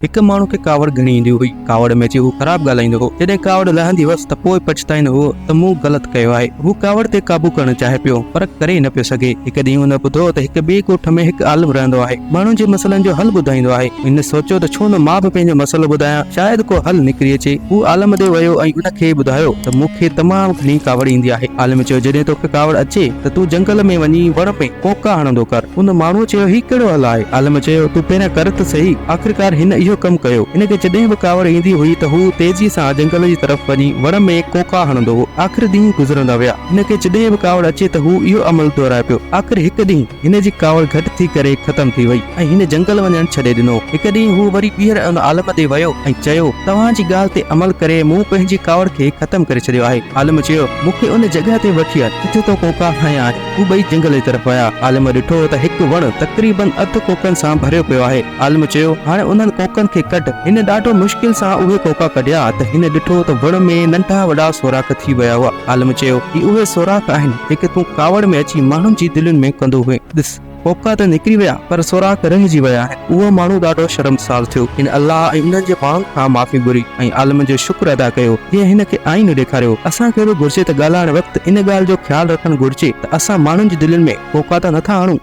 هڪ ماڻهو کي ڪاوڙ گهڻي ايندي هئي. ڪاوڙ ۾ اچي هو خراب ڳالهائيندو هو. جڏهن ڪاوڙ لهندي هئس ته پوء پڇتائيندو هو ته مون غلط ڪيو آهي. هو ڪاوڙ تي قابو ڪرڻ چاهي پيو پر ڪري نه پيو سگهي. هڪ ڏينهن هن ٻڌو ته هڪ ٻئي ڳوٺ ۾ هڪ عالم رهندو آهي. ماڻهن جي مسئلن جو حل ٻڌائيندو آهي. هن سوچيو ته ڇو نه مان به پنهنجو مسئلو ٻڌايان، شايد ڪو حل نڪري اچي. هو عالم ڏي ويو ۽ ان کي ٻڌايو ته مون کي تمام گهڻي ڪاوڙ ايندي آهي. عالم چيو جڏهن توکي ڪاوڙ اچي ته تون جهنگل ۾ وڃي وڻ ۾. ڪوڪا هڻندو ڪر. ان ماڻهوء چيو، هي ڪهڙو حل آهي؟ عالم چيو، تون پهريان ڪر ته سهي. آخرڪار هن اهو ڪم ڪيو. هن کي جڏهن به ڪاوڙ ايندي هئي ته هو تيزيء سان جهنگل جي طرف وڃي وڻ ۾ ڪوڪا هڻندو هو. آخر ڏينهن گذرندا ويا. هن کي جڏهن به ڪاوڙ اچي ته هو اهو عمل دهرائي پيو. آخر هڪ ڏينهن هن جي ڪاوڙ گهٽ ٿي ڪري ختم ٿي وئي ۽ هن جهنگل وڃڻ ڇڏي ڏنو. هڪ ڏينهن هو وري ٻيهر ان عالم ڏي ويو ۽ چيو، توهان جي ڳالهه تي عمل ڪري مون پنهنجي ڪاوڙ کي ختم ڪري ڇڏيو آهي. عالم چيو، مون کي ان جڳهه تي وٺي هل، جتي تو ڪوڪا هنيا آهن. هو ٻئي جهنگل جي طرف ويا. عالم ڏٺو ته هڪ وڻ تقريباً اڌ ڪوڪن سان ڀريو پيو آهي. عالم چيو، هاڻي انهن ڪوڪن کي ڪڍ. هن ڏاڍو مشڪل سان اهي ڪوڪا ڪڍيا ته هن ڏٺو ته وڻ ۾ ننڍا وڏا سوراخ ٿي ويا هئا. عالم چيو، هي اهي سوراخ آهن، جيڪي تون ڪاوڙ ۾ اچي ماڻهن جي دلين ۾ ڪندو هئين. ڏس! ڪوڪا ته نڪري ويا، پر سوراخ رهجي ويا آهن. اهو ماڻهو ڏاڍو شرمسار ٿيو. هن الله ۽ انهن جي ماڻهن کان معافي گهري ۽ عالم جو شڪر ادا ڪيو، جنهن هن کي آئينو ڏيکاريو. اسان کي به گهرجي ته ڳالهائڻ وقت ان ڳالهه جو خيال رکڻ گهرجي ته اسان ماڻهن جي دلين ۾ ڪوڪا ته نٿا آڻون.